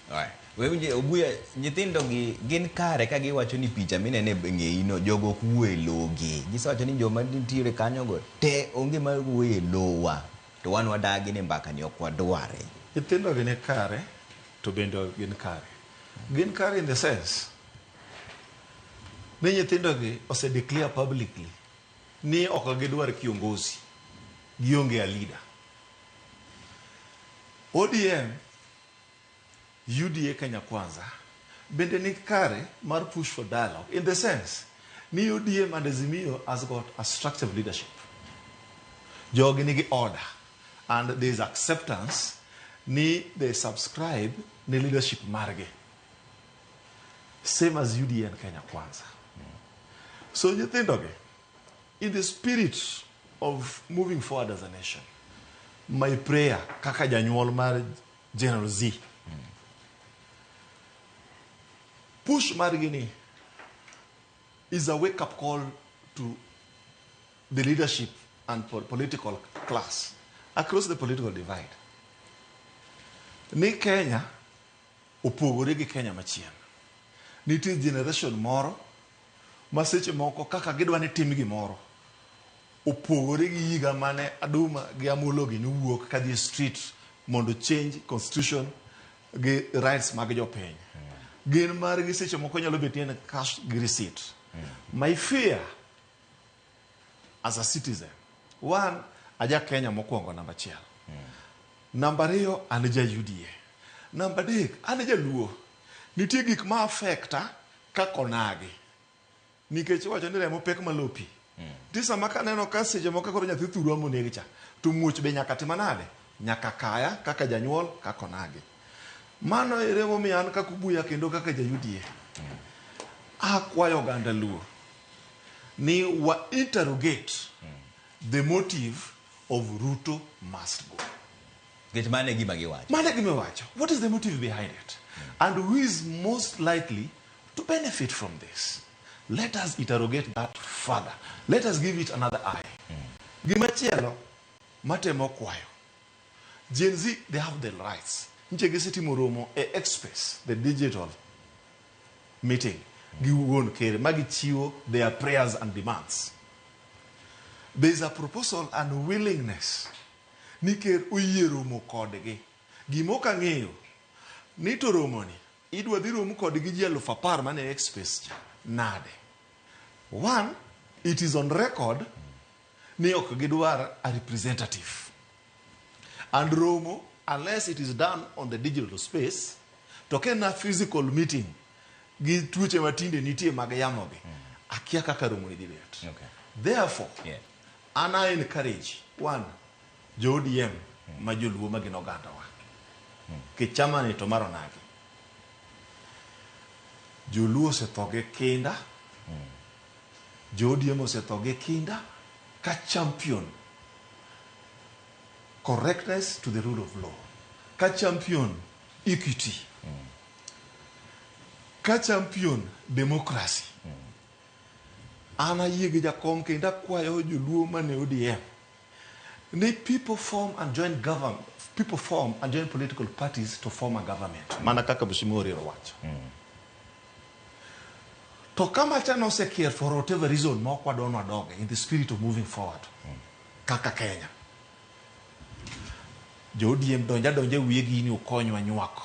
Alright. Wewinje Obuya, nyithindo gi gin kare ka giwacho ni picha minene e ng'eyi no, jogo ok wuo e logi. Gisewacho ni joma nitiere kanyogo te onge ma wuoyo e lowa. To wan wadagi ni mbaka ni ok wadware. Nyithindo gi ni kare to bende ok gin kare. Gin kare in the sense ni nyithindo gi ose declare publicly ni ok gidwar kiongozi, gionge a leader. ODM, UDA Kenya Kwanza bende ni kare mar push for dialogue in the sense ni ODM and Azimio has got a structure of leadership. Jogi nigi order and there is acceptance ni they subscribe ne leadership margi. Same as UDA and Kenya Kwanza. So nyithindogi, in the spirit of moving forward as a nation, my prayer kaka janyuol mar General Z, push margi ni is a wake up call to the leadership and political class across the political divide. Ni Kenya opogore gi Kenya machien. Nitie generation moro ma seche moko kaka gidwa ni tim gimoro opogore gi higa mane Aduma gi Amolo gi nowuok kadhi e street mondo change constitution gi rights mag jopiny. Gin margi seche moko nyalo bet ni en cash gi receipt. My fear as a citizen, one, aja Kenya mokwongo namba achiel. Namba ariyo, an ja UDA. Namba adek, an jaluo. Nitie gik ma affecta kaka onagi. Nikech iwacho ni remo pek malo pi. Nitie sama kaneno ka seche moko koro nyathi thurwa moneg cha, to muoch be nyaka tima nade? Nyaka kaya kaka janyuol kaka onagi. Mano ere momiyo an kaka Obuya kendo kaka ja UDA. Akwayo oganda Luo ni wa interrogate the motive of Ruto must go. Nikech mano e gima giwacho. Mano e gima iwacho. What is the motive behind it? And who is most likely to benefit from this? Let us interrogate that further. Let us give it another eye. Gimachielo matemo kwayo. Gen Z, they have the rights. Nche gisetimo romo e X-Space, the digital meeting, gi wuon ker ma gichiwo their prayers and demands. There is a proposal and willingness ni ker oyie romo kodgi. Gima ok ang'eyo ni to romoni idwa dhi rom kodgi ji 10,000 mane X-Space cha nade. One, it is on record ni ok gidwar a representative. And romo, unless it is done on the digital space, to ka en a physical meeting gi tuoche matinde nitie mag yamo gi, akia kaka romo ni dhi bet. Therefore, an I encourage, one, jo ODM ma joluo ma gin ogandawa. Nikech chama ni to mar onagi. Joluo osetho gi kinda, jo ODM osetho gi kinda ka champion correctness to the rule of law, ka champion equity, ka champion democracy. An ayie gi jakom kendo akwayo joluo mane ODM ni people form and join government, people form and join political parties to form a government. Mana kaka Mheshimiwa Orir owacho. To kama cha nosekier for whatever reason ma ok wadwa nwadoge in the spirit of moving forward kaka Kenya. Jo ODM donja donja e wiye gini ukonywa nywak.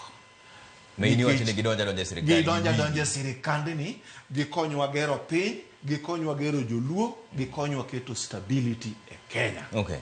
Ma in iwacho ni gidonja donja e sirikal. Gidonja donja e sirikandni, gikonywa gero piny, gikonywa gero joluo, gikonywa keto stability e Kenya. Okay.